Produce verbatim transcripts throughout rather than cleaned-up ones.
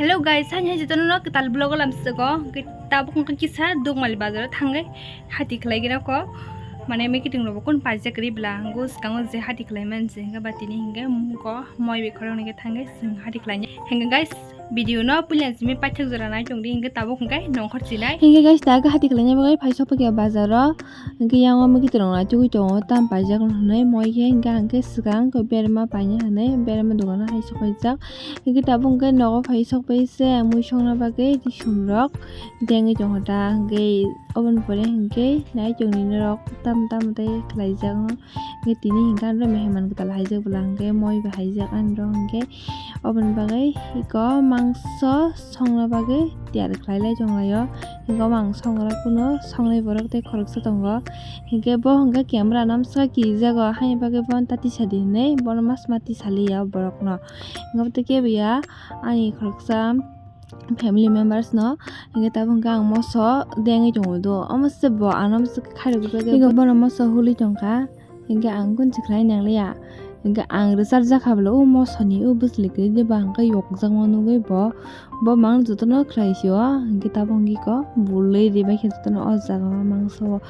Hello guys, hani hai jotono no kwtal vlog o lamswgo. Hwnkhe tabuk wngkha kisa Dukmali bazar o thangwi hati khlai gina ko. Mane meeting rok bo kun paijak ri bla, hwngo swkango je hati khlai man je, hwnkhe ba tini hwnkhe ko moi bi khorang nike thangwi swng hati khlai. Hwnkhe guys, video no puila simi paithak jora nai tongdi, hwnkhe tabuk hwnkhe nongkhor chinai. Hwnkhe guys, ta hati khlai nai bagwi phai sokphaikha bazar o. Hwnkhe yang o meeting rok nai tugui tongo, tam paijak hwnwi moi khe hwnkhe ang khe swkang berma paina hwnwi berma dogano hai sokphaijak. Hwnkhe tabuk hwnkhe nogo phai sokphai se ang mui songna bagwi risum rok dengwi tongkha ta. Hwnkhe oboni pore hwnkhe naitok ni norok tam tam tei khlaijak no. Hwnkhe tini hwnkhe ano meheman kwtal haijak bwla hwnkhe moi bai haijak ani rok hwnkhe oboni bagwi eko mangso songna bagwi tiyar khlai lai tonglaio. Hwnkhe omo ang songra kuno songnai borok tei khoroksa tongo. Hwnkhe bo hwnkhe camera no bwswk kijago haini bagwi bono ta tisadi hinwi bono ma sma tisaliya borokno. Hwnkhe obo tei kebo ya ani khoroksa family members no. Hwnkhe tabuk hwnkhe ang moso dengwi tongo do. Omo se bo ano bwswk khairokgwi bagwi bono moso hului tongkha. Hwnkhe ang kunchi khlai nangliya. Hwnkhe ang rwchar jakha bwla o mosoni o bwsli kwrwi de ba hwnkhe yokjakma nugwi bo. Bo mang jotono khlai sio. Hwnkhe tabuk hwnkhe ko bulwi ribaikhe jotono o jaga o mangso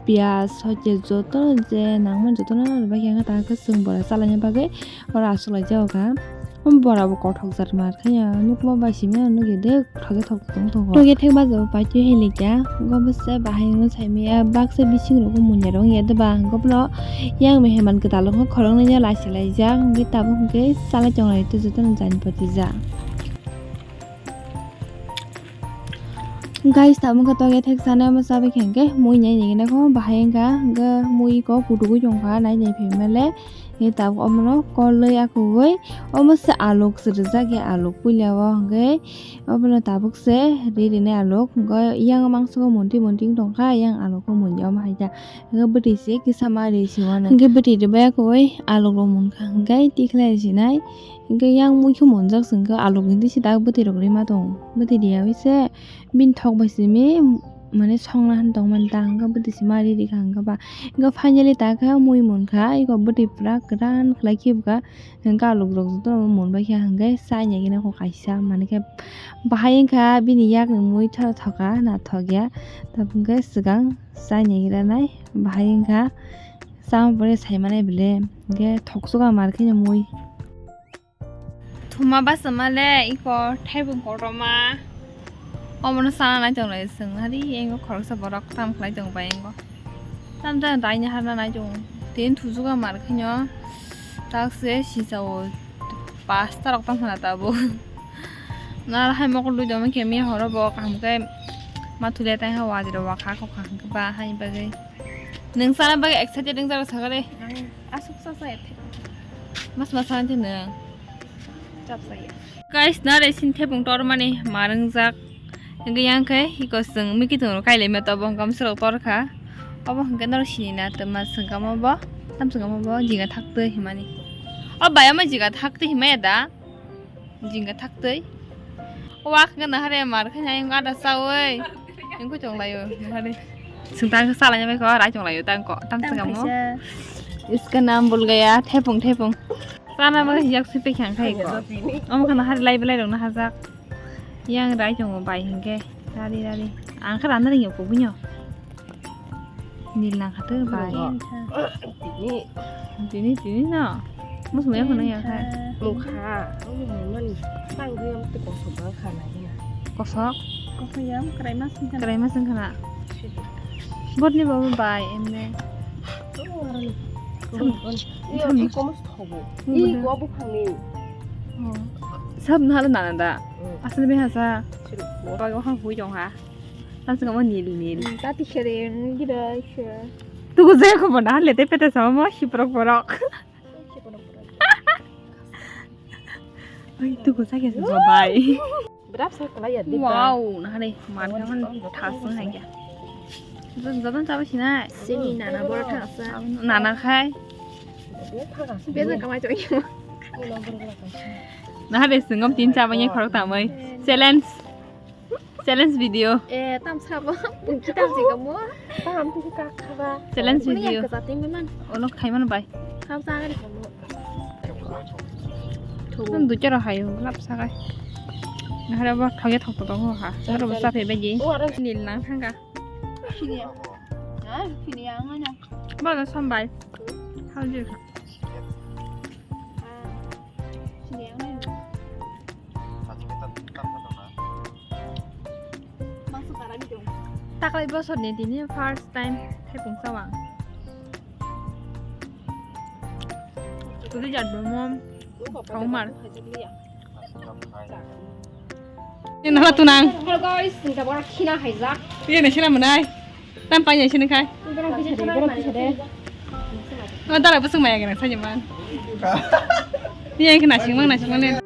piyaj hoite jotono je nangmani jotono ribaikhe hwnkhe ta hwnkhe chwng bora chalaina bagwi oro achuk lai jago kha. Bora bo kothok jat mar khe ya nukma bai simi nugya de thoge thok tong tongo. Thoge thek bajo paitwi hai likya go bwsa bahai no saimaya baksa bising rogo munya rong ya de ba go bwlo yang meheman kwtal wngkha khoroknwi no lachi laijak hwnkhe tabuk hwnkhe chalai tonglai tei jotono jani pati ja. Guys, tabuk khe toge thek sanai omo chabai khe hwnkhe mui nai nai nai kho bahai wngkha hwnkhe mui kok kutukgwi tongkha nai nai phaimale. Hwnkhe tabuk omono kolwi akwui omo se aluk se rijak ya aluk puila o hwnkhe obono tabuk se ri rinai aluk hwnkhe yang mangso monti monti wng tongkha yang aluk o munya omo hai khe hwnkhe bwtwi se kisa ma ri se uanw hwnkhe bwtwi ribai akwui aluk rok munkha hwnkhe tikhlai sinai. Hwnkhe yang mui khe munjak se hwnkhe aluk ni bisi dak bwtwi rok rima tongo. Bwtwi riyaui se bini thok bai simi mane songna han tongmani ta hwnkhe bwtwi sima ri rikha hwnkhe ba. Hwnkhe finally ta khe mui munkha eko bwtwi pura kwran khlai khibukha. Hwnkhe aluk rok jotono munbaikha hwnkhe chai nai gina kho kaisa mane khe bahai wngkha bini yakni mui tho thoka na thokya. Tabuk hwnkhe swkang chai nai gira nai bahai wngkha. Chama pore sai manai bele hwnkhe thoksuka mar khe mui. Thuma basa male iko thaibung kotorma. Omono sana nai tonglai chwng hari engo khoroksa borok tam khlai tong bai engo. Tam jani daini harna nai tongo. Tin thujuka mar khinyo. Tak se sisa o pasta rok tam khna tabo. Na hai mokol dui doma khe mi horo bo kaham khe ma thule tai ha wajiro wakha kokha hwnkhe ba hai bagwi. Nwng sana bagwi excited wng jaro sakha de. Asuk sa sa ethe. Mas mas sa nwng. Chap sa ya. Guys, na re sin thepung tor mani marung jak. Hingke yang khe iko chwng miki tong kailai ma tobo hingke amswrok tor kha. Obo hingke norok sini na twma swngkamo bo, tam swngkamo bo jinga thak twi himani. O bai omo jinga thak twi himaya da? Jinga thak twi. O wak hingke nahare mar khe nai ada chawi. Hingke tong laio nahare. Swngtang khe salai bai kho rai tong laio tang ko tam swngkamo. Iska nam bul gaya thepung thepung. Sana ma yak sui pe khyang khai ko. Omo khana hari lai belai rok na hajak. Yang rai tongo bai hingke. Rari rari. Ang kha rana ringyo kubunyo. Nil nang kha to bai. Tini. Tini tini no. Mus maya khana ya khai. Mukha. Mani. Tang dia mesti kosong bang khana ya. Kosok. Kosok ya, kerai mas khana. Kerai mas khana. Bot ni baba bai emne. Iya, iko mas thogo. Iko buphangni. Sab nahal nana da. Asal be hasa. Bago ha hui jong ha. Tam sing mo nil nil. Tati khere gida khe. Tugu je ko bona le te pete sa mo siprok borok. Ai tugu sa ke bai. Berap sa kala ya di. Wow, nahare mar ka man thasung hai kya. Jadon jadon chaba sinai. Sini nana bor thasa. Nana khai. Beza kamai chok. Nahare sungam tin chaba nya khorok tamai. Challenge. Challenge video. Eh, tam sabo. Unki tam sing kamo. Tam tu ka khaba. Challenge video. Ka jati mi man. Olok khai man bai. Khab sa gari kamo. Thum du chara hayo lap sagai. Nahara ba thangya thok thok ha. Nahara ba sa phai bai ji. O aro nil nang thangka. Sini ya. Ha, sini ya ngana. Ba da sambai. Hau ji. Sini ya ngana. Taklai bosor ni tini first time thepung sawang. Tuli jat bo mom. Kaumar. Ini nahla tunang. Hello guys, ini kabar khina haijak. Iya nih sila menai. Tam panya sini kai. Ini orang bisa deh, orang bisa deh. Oh, dara busung maya gana saja man. Iya yang kena singmang nasi mana.